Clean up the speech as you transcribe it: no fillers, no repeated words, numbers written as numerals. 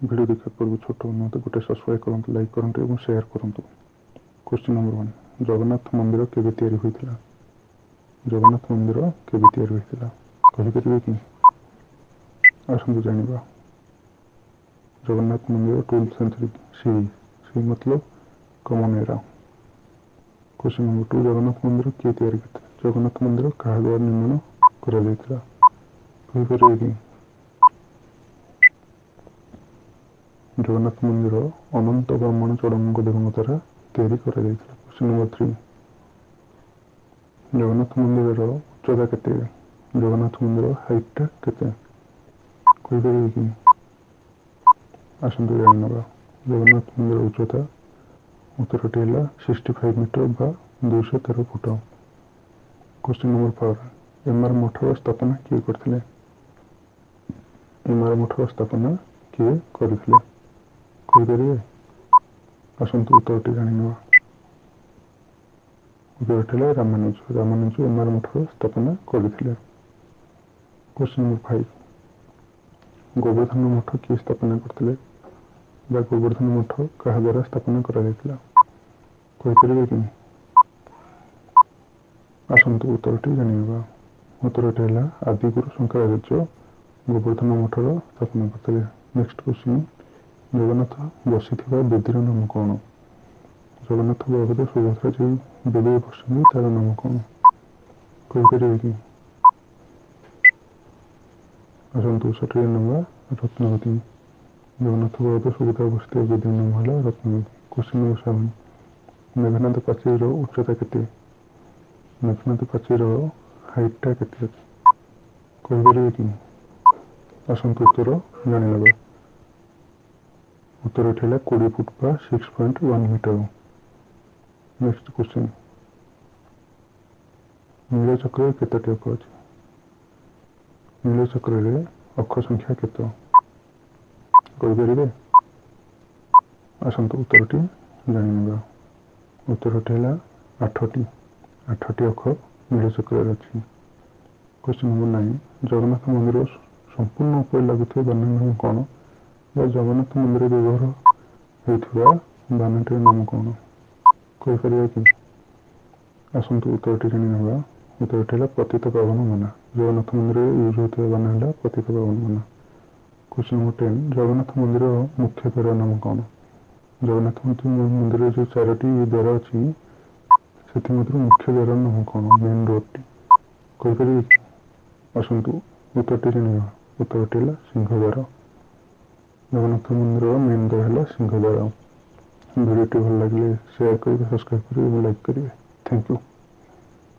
Video ଦେଖିବା ପୂର୍ବରୁ ଛୋଟ ଅନୁରୋଧ, ଗୋଟେ ସବସ୍କ୍ରାଇବ୍ କରନ୍ତୁ, ଲାଇକ୍ କରନ୍ତୁ ଏବଂ ସେୟାର କରନ୍ତୁ। କ୍ୱେଶ୍ଚିନ୍ ନମ୍ବର 1, ଜଗନ୍ନାଥ ମନ୍ଦିର କେବେ ତିଆରି ହୋଇଥିଲା? ଜଗନ୍ନାଥ ମନ୍ଦିର କେବେ ତିଆରି ହୋଇଥିଲା କହିପାରିବେ କି? ଆସନ୍ତୁ ଜାଣିବା। ଜଗନ୍ନାଥ ମନ୍ଦିର 12th century C, C ମତଲବ କମନ୍ ଏରା। କ୍ୱେଶ୍ଚିନ୍ ନମ୍ବର 2, ଜଗନ୍ନାଥ ମନ୍ଦିର କିଏ ତିଆରି କରିଥିଲେ? ଜଗନ୍ନାଥ ମନ୍ଦିର କାହା ଦ୍ୱାରା ନିର୍ମାଣ କରାଯାଇଥିଲା କହିପାରିବେ କି? ଜଗନ୍ନାଥ ମନ୍ଦିର ଅନନ୍ତ ବର୍ମଣ ଚୋଡ଼ଗଙ୍ଗ ଦେବଙ୍କ ଦ୍ୱାରା ତିଆରି କରାଯାଇଥିଲା। କ୍ୱେଶ୍ଚିନ୍ ନମ୍ବର 3, ଜଗନ୍ନାଥ ମନ୍ଦିରର ଉଚ୍ଚତା କେତେ? ଜଗନ୍ନାଥ ମନ୍ଦିର ହାଇଟ୍ଟା କେତେ କହିପାରିବେ କି? ଆସନ୍ତୁ ଜାଣିନେବା। ଜଗନ୍ନାଥ ମନ୍ଦିର ଉଚ୍ଚତା ଉତ୍ତରଟି ହେଲା 65 ମିଟର ବା 213 ଫୁଟ। କ୍ୱେଶ୍ଚିନ୍ ନମ୍ବର 4, ଏମାର ମଠର ସ୍ଥାପନା କିଏ କରିଥିଲେ? ଏମାର ମଠର ସ୍ଥାପନା କିଏ କରିଥିଲେ କହିପାରିବେ? ଆସନ୍ତୁ ଉତ୍ତରଟି ଜାଣିନେବା। ଉତ୍ତରଟି ହେଲା ରାମାନୁଜ। ରାମାନୁଜ ଏମାର ମଠର ସ୍ଥାପନା କରିଥିଲେ। କ୍ୱେଶ୍ଚିନ୍ ନମ୍ବର 5, ଗୋବର୍ଦ୍ଧନ ମଠ କିଏ ସ୍ଥାପନା କରିଥିଲେ ବା ଗୋବର୍ଦ୍ଧନ ମଠ କାହା ଦ୍ୱାରା ସ୍ଥାପନା କରାଯାଇଥିଲା କହିପାରିବେ କି? ଆସନ୍ତୁ ଉତ୍ତରଟି ଜାଣିନେବା। ଉତ୍ତରଟି ହେଲା ଆଦିଗୁରୁ ଶଙ୍କରାଚାର୍ଯ୍ୟ ଗୋବର୍ଦ୍ଧନ ମଠର ସ୍ଥାପନା କରିଥିଲେ। ନେକ୍ସଟ କ୍ୱେଶ୍ଚିନ୍, ଜଗନ୍ନାଥ ବସିଥିବା ବେଦୀର ନାମ କ'ଣ? ଜଗନ୍ନାଥ, ବଳଭଦ୍ର, ସୁଭଦ୍ରା ଯେଉଁ ବେଦୀରେ ବସିଛନ୍ତି ତାର ନାମ କ'ଣ କହିପାରିବେ କି? ଆସନ୍ତୁ ସଠିକ ନେବା, ରତ୍ନବତୀ। ଜଗନ୍ନାଥ, ବଳଭଦ୍ର, ସୁଭଦ୍ରା ବସିଥିବା ବେଦୀର ନାମ ହେଲା ରତ୍ନବତୀ। କ୍ୱେଶ୍ଚିନ୍ ନମ୍ବର 7, ମେଘନାଦ ପାଚେରୀର ଉଚ୍ଚତା କେତେ? ମେଘନାଦ ପାଚେରୀର ହାଇଟ୍ଟା କେତେ ଅଛି କହିପାରିବେ କି? ଆସନ୍ତୁ ଉତ୍ତର ଜାଣିନେବା। ଉତ୍ତରଟି ହେଲା 20 ଫୁଟ ବା 6.1 ମିଟର। ନେକ୍ସଟ କ୍ୱେଶ୍ଚିନ୍, ନୀଳଚକ୍ରରେ କେତୋଟି ଅକ୍ଷ ଅଛି? ନୀଳଚକ୍ରରେ ଅକ୍ଷ ସଂଖ୍ୟା କେତେ କହିପାରିବେ? ଆସନ୍ତୁ ଉତ୍ତରଟି ଜାଣିନେବା। ଉତ୍ତରଟି ହେଲା 8ଟି। 8ଟି ଅକ୍ଷ ନୀଳଚକ୍ରରେ ଅଛି। କ୍ୱେଶ୍ଚିନ୍ ନମ୍ବର 9, ଜଗନ୍ନାଥ ମନ୍ଦିର ସମ୍ପୂର୍ଣ୍ଣ ଉପରେ ଲାଗୁଥିବା ବାନାର ନାମ କ'ଣ ବା ଜଗନ୍ନାଥ ମନ୍ଦିର ବ୍ୟବହାର ହେଉଥିବା ବାନାଟିର ନାମ କ'ଣ କହିପାରିବେ କି? ଆସନ୍ତୁ ଉତ୍ତରଟି ଜାଣିନେବା। ଉତ୍ତରଟି ହେଲା ପତିତ ପାବନ ବାନା। ଜଗନ୍ନାଥ ମନ୍ଦିରରେ ୟୁଜ୍ ହେଉଥିବା ବାନା ହେଲା ପତିତ ପାବନ ବାନା। କ୍ୱେଶ୍ଚିନ୍ ନମ୍ବର 10, ଜଗନ୍ନାଥ ମନ୍ଦିରର ମୁଖ୍ୟ ଦ୍ୱାର ନାମ କ'ଣ? ଜଗନ୍ନାଥ ମନ୍ଦିରରେ ଯେଉଁ 4ଟି ଦ୍ୱାର ଅଛି ସେଥିମଧ୍ୟରୁ ମୁଖ୍ୟ ଦ୍ୱାର ନାମ କ'ଣ, ମେନ୍ ରୋଡ଼ଟି କହିପାରିବେ କି? ଆସନ୍ତୁ ଉତ୍ତରଟି ଜାଣିବା। ଉତ୍ତରଟି ହେଲା ସିଂହଦ୍ୱାର। ଜଗନ୍ନାଥ ମନ୍ଦିରର ମେନ୍ ଦ୍ୱାର ହେଲା ସିଂହଦ୍ୱାର। ଭିଡ଼ିଓଟି ଭଲ ଲାଗିଲେ ସେୟାର କରିବେ, ସବସ୍କ୍ରାଇବ୍ କରିବେ ଏବଂ ଲାଇକ୍ କରିବେ। Thank you.